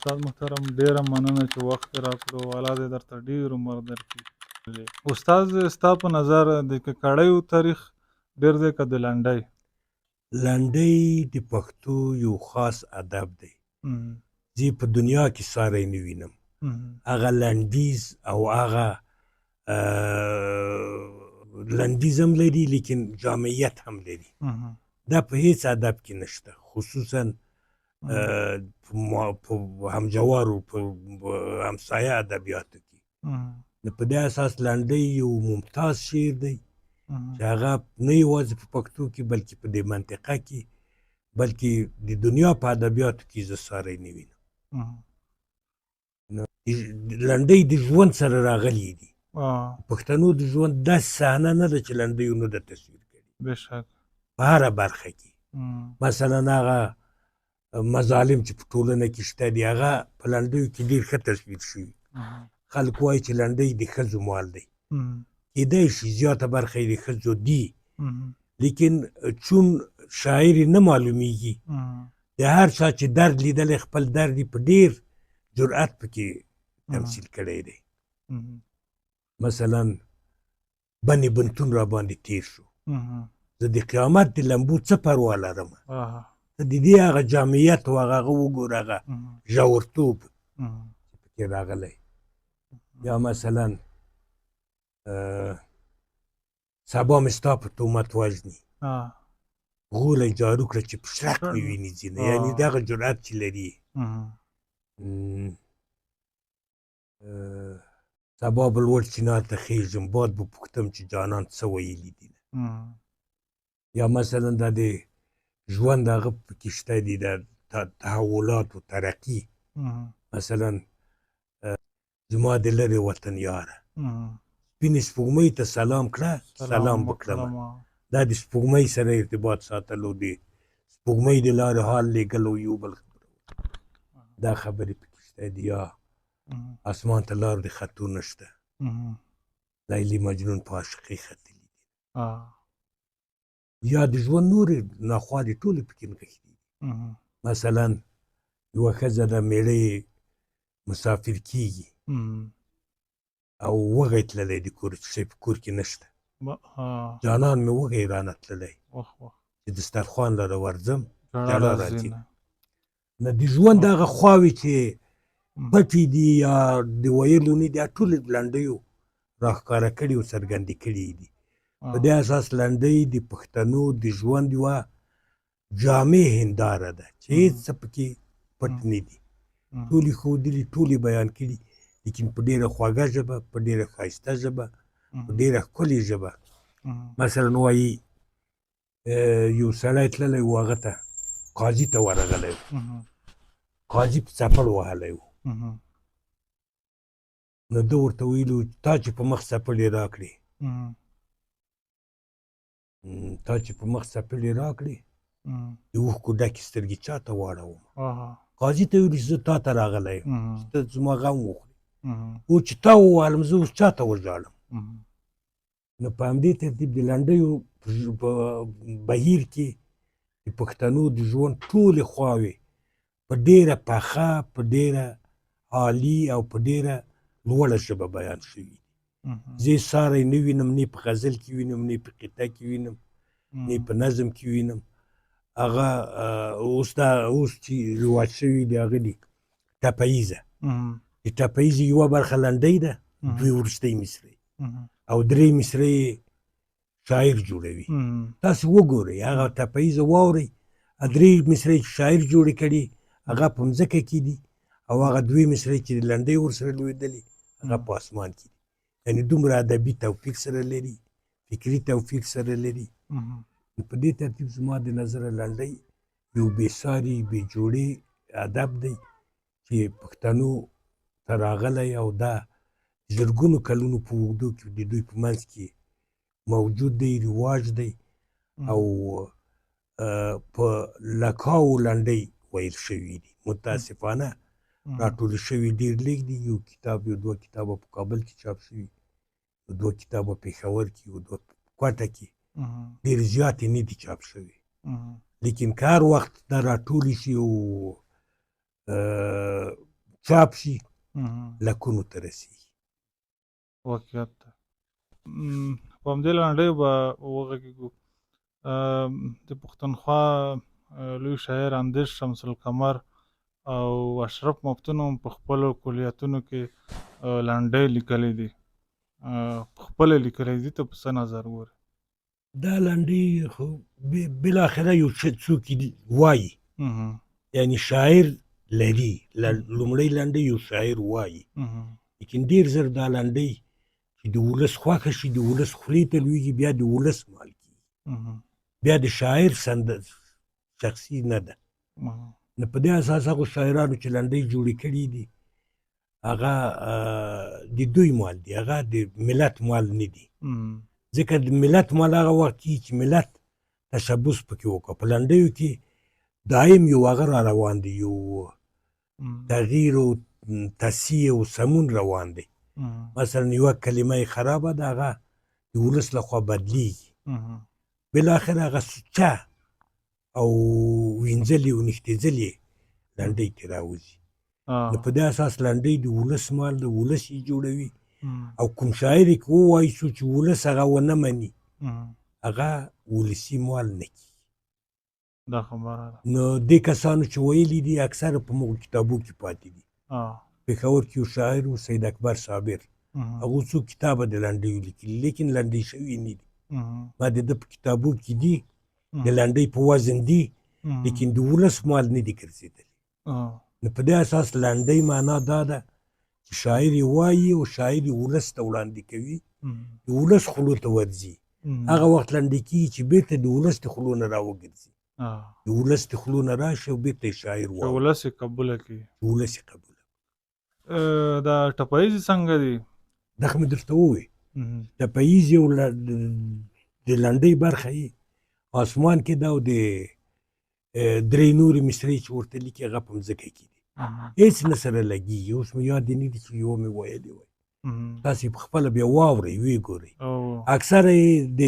استاد محترم، ډیره مننه چې وخت دې راکړو. الله دې درته ډیر عمر درکړي. استاد، ستا په نظر د ککړیو تاریخ ډیر دی که د لنډۍ؟ لنډۍ د پښتو یو خاص ادب دی، زه په دنیا کې ساری نه وینم. هغه لنډیز او هغه لنډیز هم لري، لیکن جامعیت هم لري. دا په هیڅ ادب کې نشته، خصوصا په همجوارو، په همسایه ادبیاتو کې. نو په دې اساس لنډۍ یو ممتاز شعر دی چې هغه نه یوازې په پښتو کې، بلکې په دې منطقه کې، بلکې د دنیا په ادبیاتو کې زه ساری نه وینم. نو لنډۍ د ژوند سره راغلي دي. پښتنو د ژوند داسې صحنه نه ده چې لنډیو نه ده تصویر کړي. بېشک. په هره برخه کې، مثلا هغه مظالم چې په ټولنه کې شته دي، هغه په لنډیو کې ډېر ښه تصویر شوي. خلک وایي چې لنډۍ د ښځو مال دی. کېدای شي زیاته برخه یې د ښځو دي، لیکن چون شاعر نه معلومیږي، د هر چا چې درد لیدلی خپل درد یې په ډېر جرأت پکې تمثیل کړی دی. مثلا بنې بنتون را باندې تیر شو، زه د قیامت د لمبو څه پروا لرم، ته د دې هغه جامعیت او هغه وګوره، هغه ژورتوب چې پکې راغلی. یا مثلا سبا مې ستا په تومت وژني، غولی جارو کړه چې په شرق مې ویني ځینې، یعنې دغه جرأت چې لري. سبا به لوړ چنار ته خېژم، باد به پوښتم چې جانان څه ویلي دي. یا مثلا دا د ژوند هغه پکې شته دي، د تحولات او ترقي. مثلا زما د لرې وطن یاره، سپینې سپوږمۍ ته سلام کړه، سلام وکړم. دا د سپوږمۍ سره ارتباط ساتلو، د سپوږمۍ د لارې حال لېږلو، یو بل دا خبرې پکې شته دي. یا اسمان ته لار د ختو نشته، لیلی مجنون په عاشقۍ ختلي دي. یا د ژوند نورې ناخوالې ټولې پکې نغښتې دي. مثلا یوه ښځه ده، مېړه یې مسافر کیږي او وږی تللی د کور، څه شی په کور کې نشته. جانان مې وږی رانه تللی چې دسترخوان لره ورځم ژړا راځي. نه د ژوند هغه خواوې چې پټې دي یا د ویلو نه دي، ټولې لنډیو راښکاره کړي او څرګندې کړي دي. په دې اساس لنډۍ د پښتنو د ژوند یوه جامع هنداره ده چې هېڅ څه پکې پټ نه دي، ټولې ښودلي، ټولې بیان کړي، لیکن په ډېره خوږه ژبه، په ډېره ښایسته ژبه، په ډېره ښکلې ژبه. مثلا وایي یو سړی تللی و، هغه ته قاضي ته ورغلی و، قاضي په څپړ وهلی و. نو ده ورته ویلي تا چې په مخ څپړې راکړې، تا چې په مخ څپړې راکړې، د اوښکو ډکې سترګې چا ته واړوم؟ قاضي ته ویلي چې زه تا ته راغلی یم چې ته زما غم وخورې، او چې تا ووهلم زه اوس چا ته وژاړم؟ نو په همدې ترتیب د لنډیو په بهیر کې د پښتنو د ژوند ټولې خواوې په ډېره پخه، په ډېره عالي او په ډېره لوړه ژبه بیان شوي دي. زه یې ساری نه وینم، نه په غزل کې وینم، نه په قطعه کې وینم، نه په نظم کې وینم. هغه اوس دا اوس چې رواج شوي دي هغه دي ټپه ییزه. د ټپه ییزې یوه برخه لنډۍ ده، دوې وروستۍ مصرۍ او درې مصرۍ شاعر جوړوي. تاسو وګورئ هغه ټپه ییزه واورئ، درې مصرۍ چې شاعر جوړې کړي هغه په مځکه کې دي، او هغه دوې مصرۍ چې لنډۍ ورسره لوېدلې هغه په اسمان کې دي. یعنې دومره ادبي توپیر سره لري، فکري توپیر سره لري. په دې ترتیب زما د نظره لنډۍ یو بې ساري، بې جوړې ادب دی چې پښتنو ته راغلی او دا زرګونو کلونو په اوږدو کې د دوی په منځ کې موجود دی، رواج دی، او په لکاو لنډۍ ویل شوي دي. متاسفانه راټولې شوي ډېر لږ دي. یو کتاب، یو دوه کتابه په کابل کې چاپ شوي، یو دوه کتابه پېښور کې، یو دوه کوټه کې، ډېر زیاتې نه دي چاپ شوي. لیکن که هر وخت دا راټولې شي او چاپ شي لکونو ته رسېږي. واقعیت ده. په همدې لنډیو به وغږېږو. د پښتونخوا لوی شاعر اندېش شمس القمر او اشرف مفتون هم په خپلو کلیاتونو کې لنډۍ لیکلې دي، په خپله لیکلې دي. ته په څه نظر ګورې؟ دا لنډۍ خو بالاخره یو څوک وایي، یعنی شاعر لري. لومړۍ لنډۍ یو شاعر وایي، لیکن ډېر زر دا لنډۍ چې د ولس خوښه شي، د ولس خولې ته لوېږي، بیا د ولس مال کېږي، بیا د شاعر شخصي نه ده. نو په دې اساس هغو شاعرانو چې لنډۍ جوړې کړې دي هغه د دوی مال دي، هغه د ملت مال نه دي. ځکه د ملت مال هغه وخت کېږي چې ملت تشبث پکې وکړه. په لنډیو کې دایم یو هغه را روان دی، یو تغییر او تصحیح او سمون روان دی. مثلا یوه کلمه یې خرابه ده، هغه د ولس لخوا بدلیږي، بالاخره هغه سوچه او وینځلې او نښتېدلې لنډۍ ترې راوځي. نو په دې اساس لنډۍ د ولس مال د ولس یې جوړوي، او کوم شاعر یې که ووایي څو چې ولس هغه ونه مني، هغه ولسي مال نه کېږي. دا خبره ده. نو دې کسانو چې ویلي دي اکثره په موږ کتابو کې پاتې دي. پېښور کې یو شاعر و، سید اکبر صابر، هغو څو کتابه د لنډیو لیکلي، لیکن لنډۍ شوي نه دي. ما د ده په کتابو کې دي، د لنډۍ په وزن دي، لیکن د ولس مال نه دي ګرځېدلی. نو په دې اساس لنډۍ معنا دا ده چې شاعر یې وایي او شاعر یې ولس ته وړاندې کوي، د ولس خولو ته ورځي. هغه وخت لنډۍ کېږي چې بېرته د ولس د خولو نه راوګرځي، د ولس د خولو نه راشي او بېرته یې شاعر وایي، ولس یې قبوله کړي. ولس یې قبوله. دا ټپه ییزې څنګه دي؟ دا خو مې درته وویل، ټپه ییزې او د لنډۍ برخه یې آسمان کې ده، او د درې نورې مصرۍ چې ورته لیکي هغه په مځکه کې دي، هېڅ نه سره لګېږي. اوس مې یاد نه دي چې یوه مې ویلې وای، تاسې په خپله بیا واورئ ویې ګورئ. اکثره یې د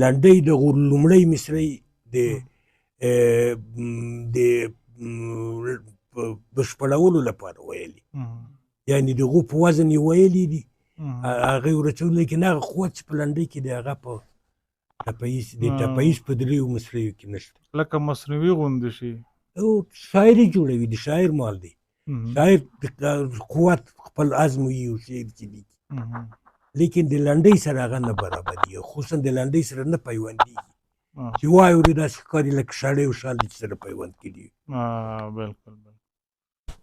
لنډۍ د لومړۍ مصرۍ د د بشپړولو لپاره ویلي، یعنې د هغو په وزن یې ویلي دي، هغه یې ورچولي، لیکن هغه قوت چې په لنډۍ کې دی هغه په د ټپه ییز په دریو مصریو کې نشته. لکه مصنوعي غوندې شي. او شاعري جوړوي، د شاعر مال دی. شاعر د قوت خپل عزم وي او شعر چې لیکي، لیکن د لنډۍ سره هغه نه برابرېږي، خصوصا د لنډۍ سره نه پیوندېږي. چې واوري داسې ښکاري لکه شړۍ او شال دي چې سره پیوند کړي. بالکل بالکل.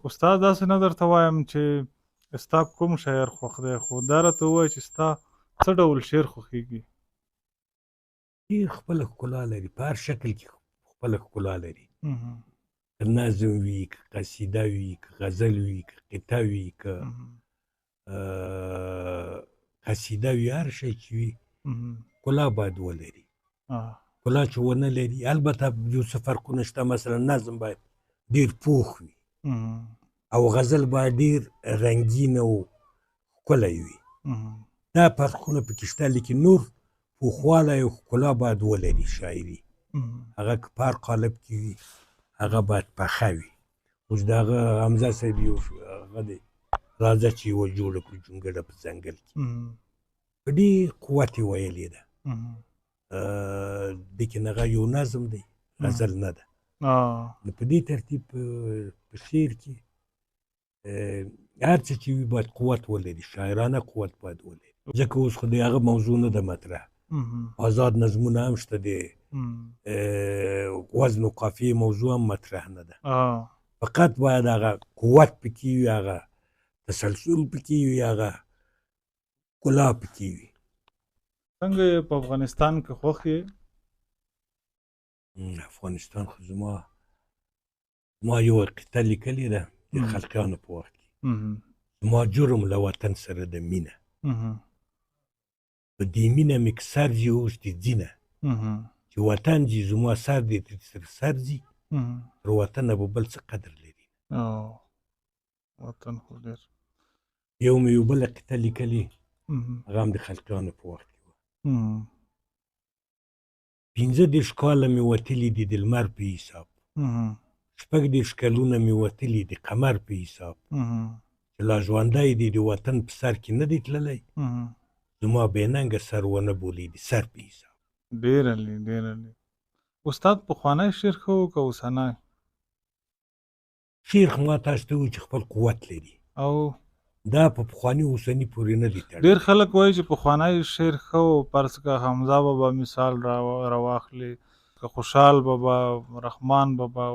استاد داسې نه درته وایم چې ستا کوم شاعر خوښ دی، خو دا راته ووایه چې ستا څه ډول شعر خوښېږي؟ شعر خپله ښکلا لري، په هر شکل کې خپله ښکلا لري. که نظم وي، که قصیده وي، که غزل وي، که قطعه وي، که قصیده وي، هر شی چې وي ښکلا باید ولري. ښکلا چې ونه لري، البته یو څه فرقونه شته. مثلا نظم باید ډېر پوخ وي، او غزل باید ډېر رنګین او ښکلی وي. دا فرقونه پکې شته، لیکن نور پوخوالی او ښکلا باید ولري شاعري. هغه که په هر قالب کې وي هغه باید پخه وي. اوس د هغه حمزه صاحب یو هغه دی، راځه چې یوه جوړه کړو جونګړه په ځنګل کې، په ډېر قوت یې ویلې ده. لیکن هغه یو نظم دی، غزل نه ده. نو په دې ترتیب په شعر کې هر څه چې وي باید قوت ولري، شاعرانه قوت باید ولري. ځکه اوس خو د هغه موضوع نه ده مطرح. آزاد نظمونه هم شته، د وزن و قافیې موضوع هم مطرح نه ده. فقط باید هغه قوت پکې وي، هغه تسلسل پکې وي، هغه ښکلا پکې وي. څنګه یې په افغانستان کې خوښ یې؟ افغانستان خو زما ما یوه قطعه لیکلې ده د خلقیانو په وخت کې، زما جرم له وطن سره د مینه، په دې مینه مې که سر ځي اوس دې ځینه، چې وطن ځي زما سر دې تر سر ځي، تر وطنه به بل څه قدر لري. وطن خو ډېر. یو مې یو بله قطعه لیکلې، هغه هم د خلقیانو په وخت کې وه. 35 کاله مې وتلي دي د لمر په حساب، 36 کلونه مې وتلي د قمر په حساب، چې لا ژوندی دی د وطن په سر کې نه دی تللی، زما بې ننګه سر ونه بولي د سر په حساب. ډېر عالي، ډېر عالي. استاد، پخوانی شعر ښه و که اوسنی؟ شعر خو ما تاسو ته وویل چې خپل قوت لري، او دا په پخواني اوسني پورې نه دی تړلی. ډېر خلک وایي چې پخوانی شعر ښه و، فرض که حمزه بابا مثال راواخلي، که خوشحال بابا، رحمان بابا،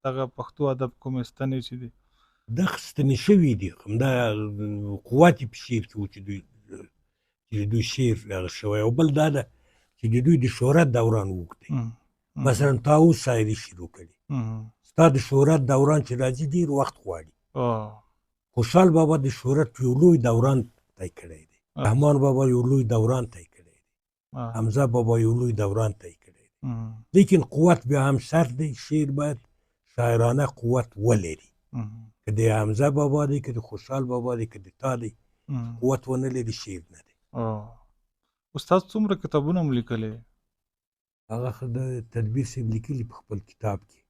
دغه پښتو ادب کومې ستنې چې دي، دا ستنې شوې دي. همدا قوت یې په شعر کې و چې دوی شعر هغه شوی. او بل دا ده چې د دوی د شهرت دوران اوږد دی. مثلا تا اوس شاعري شروع کړې، ستا د شهرت دوران چې راځي ډېر وخت غواړي. خوشحال بابا د شهرت یو لوی دوران طی کړی دی، رحمان بابا یو لوی دوران طی کړی دی، حمزه بابا یو لوی دوران طی کړی دی. لیکن قوت بیا هم شرط دی، شعر باید شاعرانه قوت ولري. که د حمزه بابا دی، که د خوشحال بابا دی، که د تا دی، قوت ونه لري شعر نه دی. استاد، څومره کتابونه مو لیکلي؟ هغه خو د تدبیر صاحب لیکلي په خپل کتاب کې.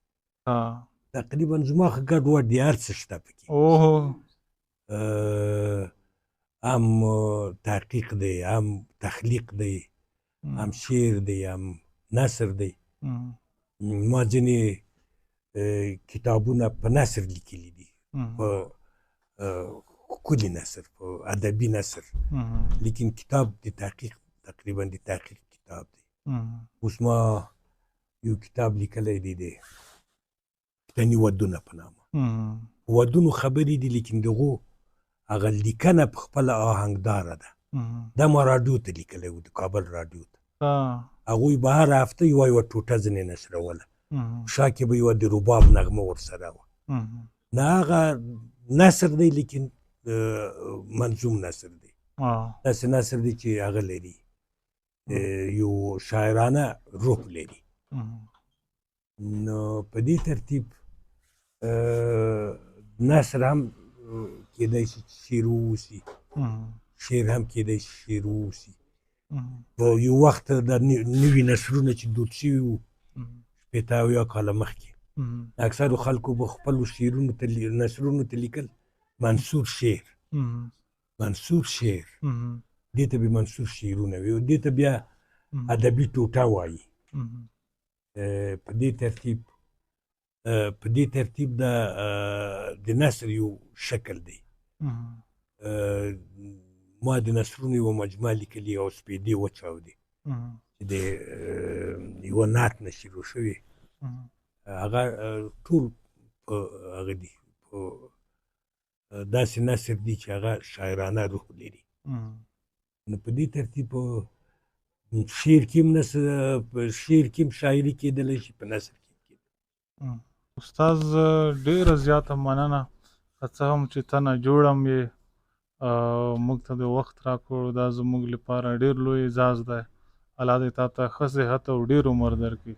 تقریبا زما خو ګډوډ دی، هر څه شته پکې. هم تحقیق دی، هم تخلیق دی، هم شعر دی، هم نثر دی. ما ځینې کتابونه په نثر لیکلي دي، په ښکلي نثر، په ادبي نثر، لیکن کتاب د تحقیق، تقریبا د تحقیق کتاب دی. اوس ما یو کتاب لیکلی دی د پښتني ودونه په نامه. ودونو خبرې دي، لیکن دغو هغه لیکنه په خپله آهنګداره ده. دا ما راډیو ته لیکلی و، د کابل راډیو ته. هغوی به هره هفته یوه یوه ټوټه ځینې نشروله، شا کې به یوه د رباب نغمه ورسره وه. نه هغه نثر دی، لیکن منظوم نثر دی، داسې نثر دی چې هغه لري یو شاعرانه روح لري. نو په دې ترتیب نثر هم کېدای شي چې شعر واوسي، شعر هم کېدای شي شعر واوسي. په یو وخت د نوي نثرونه چې دود شوي وو 60 کاله مخکې، اکثرو خلکو به خپلو شعرونو ته نثرونو ته لیکل منثور شعر. منثور شعر دې ته به منثور شعرونه وي، او دې ته بیا ادبي ټوټه وایي. په دې ترتیب په دې ترتیب د نثر یو شکل دی. ما د نثرونو یوه مجموعه لیکلې او سپېدې وچاودې چې د یوه نعت نه شروع شوې، هغه ټول په هغه دي، په داسې نثر دي چې هغه شاعرانه روح لري. نو په دې ترتیب شعر کې هم نثر، شعر کې هم شاعري کېدلی شي، په نثر کې هم کېدلی. استاد، ډېره زیاته مننه، که څه هم چې ته نه جوړم یې، موږ ته د وخت راکړو، دا زموږ لپاره ډېر لوی اعزاز دی. الله دې تا ته ښه صحت او ډېر عمر درکړي.